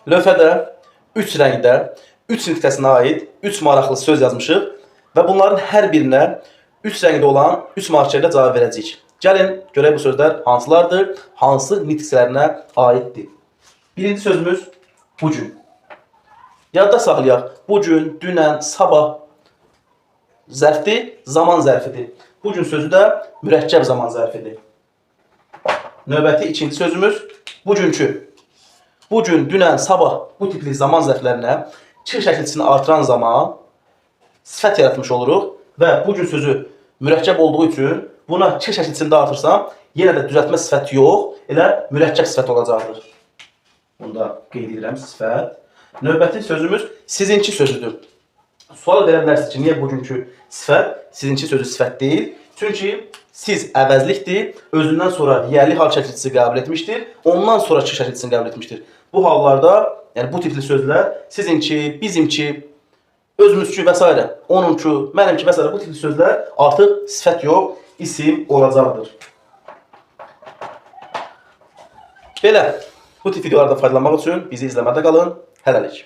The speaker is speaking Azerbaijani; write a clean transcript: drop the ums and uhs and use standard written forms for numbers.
Lövhədə 3 rəngdə 3 nitq hissəsinə aid 3 maraqlı söz yazmışıq və bunların hər birinə 3 rəngdə olan 3 markerlə cavab verəcəyik. Gəlin görək bu sözlər hansılardır, hansı nitq hissələrinə aiddir. Birinci sözümüz bu gün. Yadda saxlayaq. Bu gün, dünən, sabah zərfdir, zaman zərfidir. Bu gün sözü də mürəkkəb zaman zərfidir. Növbəti ikinci sözümüz bugünkü. Bu gün, dünən, sabah bu tipli zaman zərflərinə çı şəkilçisini artıran zaman sifət yaratmış oluruq və bu gün sözü mürəkkəb olduğu üçün buna çı şəkilçisini də artırsam, yenə də düzəltmə sifət yox, elə mürəkkəb sifət olacaqdır. Bunu da qeyd edirəm, sifət. Növbəti sözümüz sizinki sözüdür. Sual verə bilərsiniz ki, niyə bugünkü sifət, sizinki sözü sifət deyil? Çünki siz əvəzlikdir, özündən sonra yerli hal şəkilçisi qəbul etmişdir, ondan sonra çı şəkilçisini qəbul etmişdir. Bu hallarda, yəni bu tipli sözlər sizinki, bizimki, özümüzki və s. onunki, mənimki və s. bu tipli sözlər artıq sifət yox, isim olacaqdır. Belə, bu tip videolardan faydalanmaq üçün bizi izləmədə qalın. Hələlik.